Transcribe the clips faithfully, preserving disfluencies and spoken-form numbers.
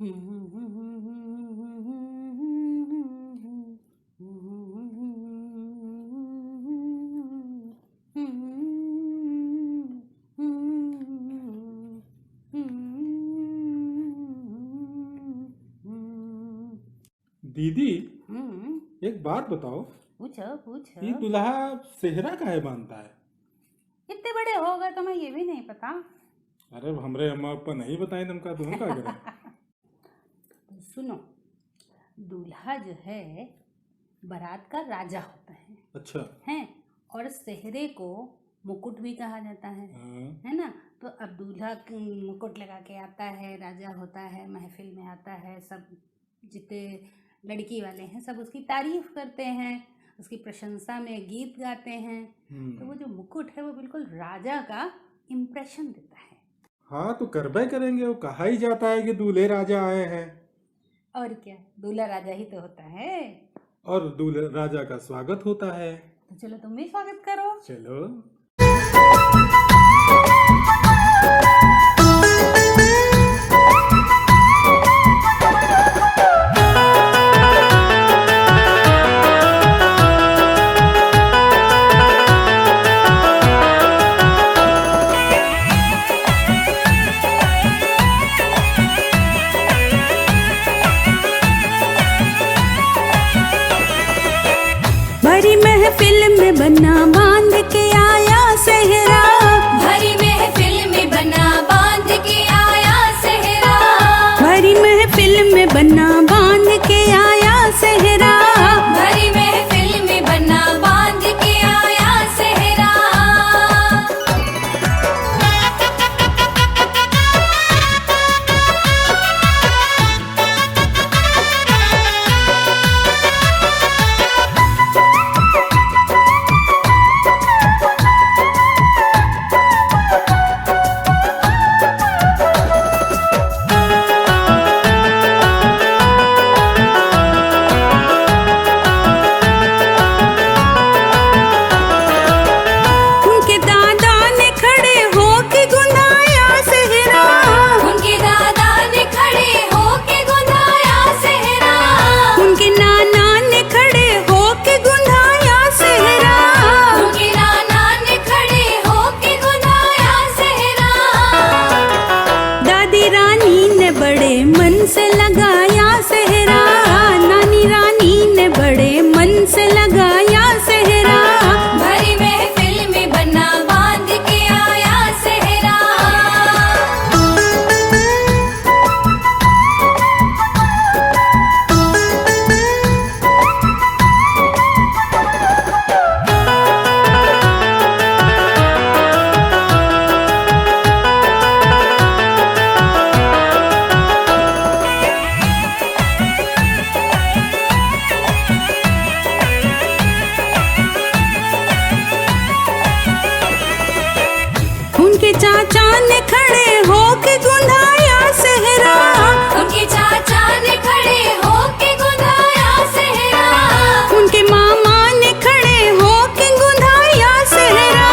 दीदी, हम्म। एक बात बताओ। पूछो, पूछो। ये दूल्हा सेहरा काहे बांधता है? इतने बड़े हो गए, तुम्हें ये भी नहीं पता? अरे, हमरे अम्मा पापा नहीं बताए, तुम का, तुम का करें? सुनो, दूल्हा जो है, बारात का राजा होता है। अच्छा। हैं? और सेहरे को मुकुट भी कहा जाता है, हाँ। है ना? तो अब दूल्हा क-, मुकुट लगा के आता है, राजा होता है, महफिल में आता है, सब जितने लड़की वाले हैं, सब उसकी तारीफ करते हैं, उसकी प्रशंसा में गीत गाते हैं। हम्म। तो वो जो मुकुट है, वो बिल्कुल राजा का impression देता है। हाँ, तो करबे करेंगे, वो कहा ही जाता है कि दूल्हे राजा आए हैं। और क्या, दूल्हा राजा ही तो होता है। और दूल्हे राजा का स्वागत होता है। तो चलो, तुम भी स्वागत करो। चलो। भरी महफिल में बन्ना बांध के आया सेहरा। भरी महफिल में बन्ना बांध के आया सेहरा। भरी महफिल में बन्ना बांध के आया सेहरा। भरी महफिल में बन्ना बांध के आया सेहरा। उनके दादा ने खड़े होके गुंदाया सेहरा। उनके दादा ने खड़े होके गुंदाया सेहरा। उनके नाना ने खड़े होके गुंदाया सेहरा। उनके नाना ने खड़े होके गुंदाया सेहरा। दादी रानी ने बड़े मन से लगाया सेहरा। नानी रानी ने बड़े मन से लगाया सेहरा। भरी महफिल में बन्ना बांध के आया सेहरा। उनके चाचा ने खड़े होके गुंदाया सेहरा। उनके चाचा ने खड़े होके गुंदाया सेहरा। उनके मामा ने खड़े होके गुंदाया सेहरा।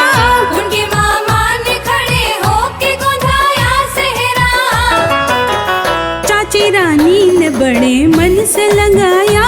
उनके मामा ने खड़े होके गुंदाया सेहरा। चाची रानी ने बड़े मन से लगाया